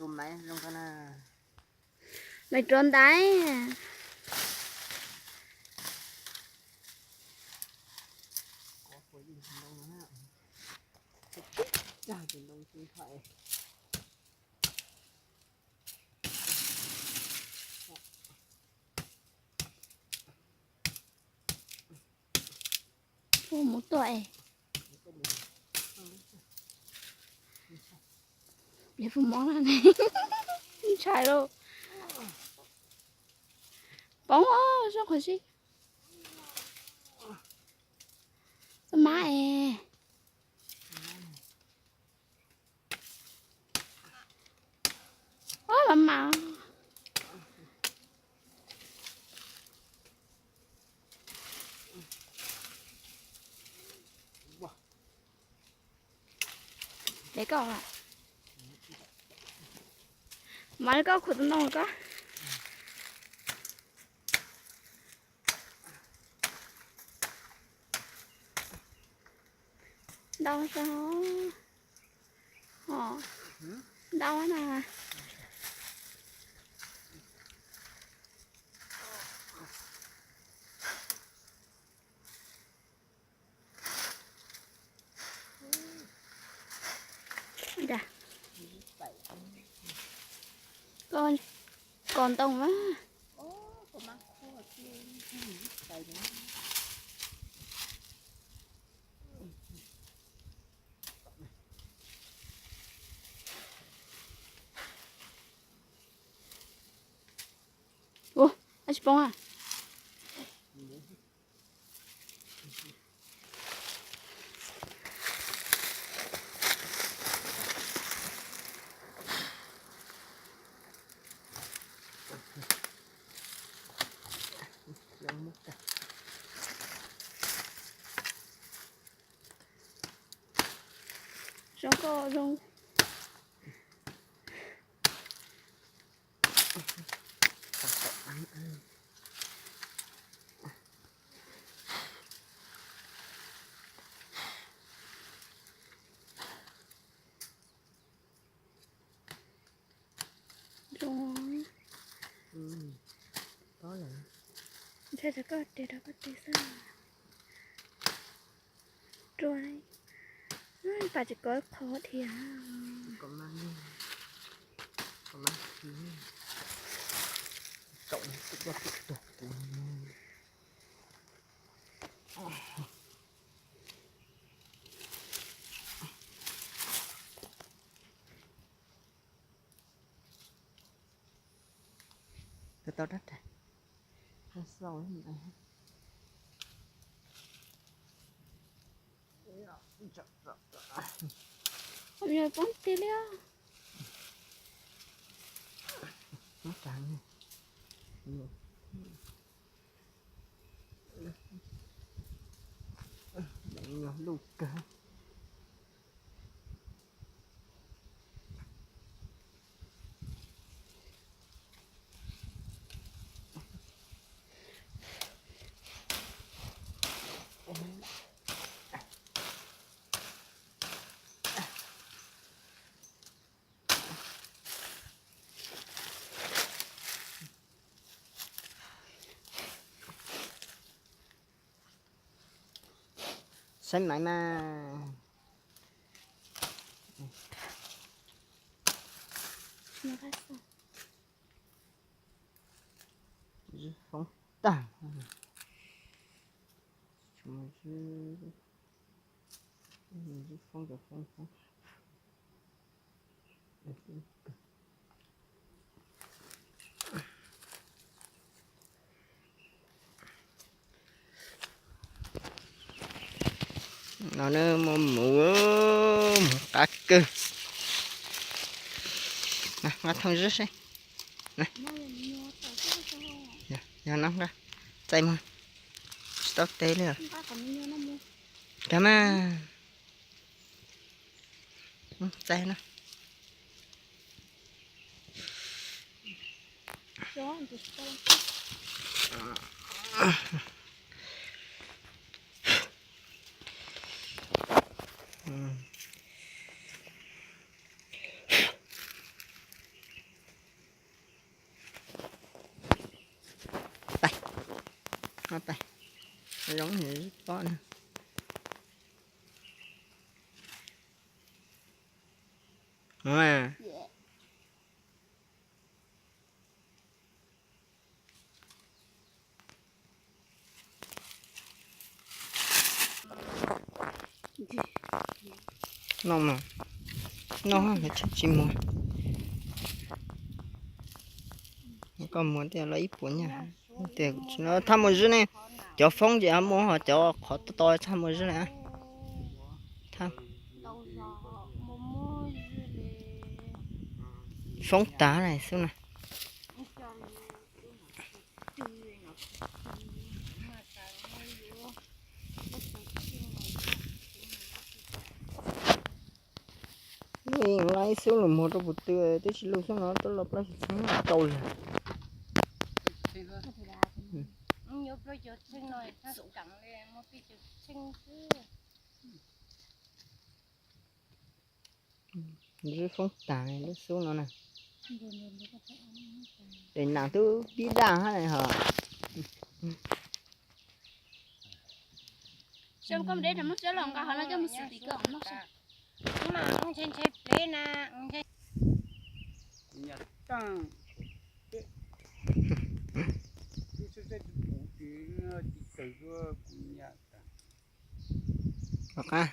Maiv rua ntaiv. Ua mus tuaj es. Pliag pug mob na, ntshai lauj. Poob os, zoo qhov si. Txoj mab es. Ob, los mas. Peb koj, mas koj khuv tus ntoo koj. Ntau zog, ntau na. Koj kos ntoo na. Ua, ab tsis poob a. Zoo koj zoo. Zoo. Ntshai tsam koj ris rau koj ris xwb. Rua, pas tsis kov qhov thiab. Tau rab rais. Poob tiag li. Nyuag luj kawg. Saib maiv mas. Foob tag. Foob, foob, foob. No na, muaj mus, mus qab kawg. Nqa thooj zib seb. Yog no nqa, txaij mus, tsis tau tes li. Kag mas. Txaij no. Tais, zoo pob na. Noj mas, noj lawv tsis muag. Koj muag tias los ib puas nyaj. Tias tsis no thaj muag zwb ne, cov foob ces muag ho cov qhov to to thaj muag zwb na. Foob tas na xwb na. Lub ib xub los muag rau puv tw, twb tsis lug xub no rau los plaub tsis txheeb rau lawm. Zwb foob tas lub xub no na. Tes nas tub tib daj hab hos. Rov qab.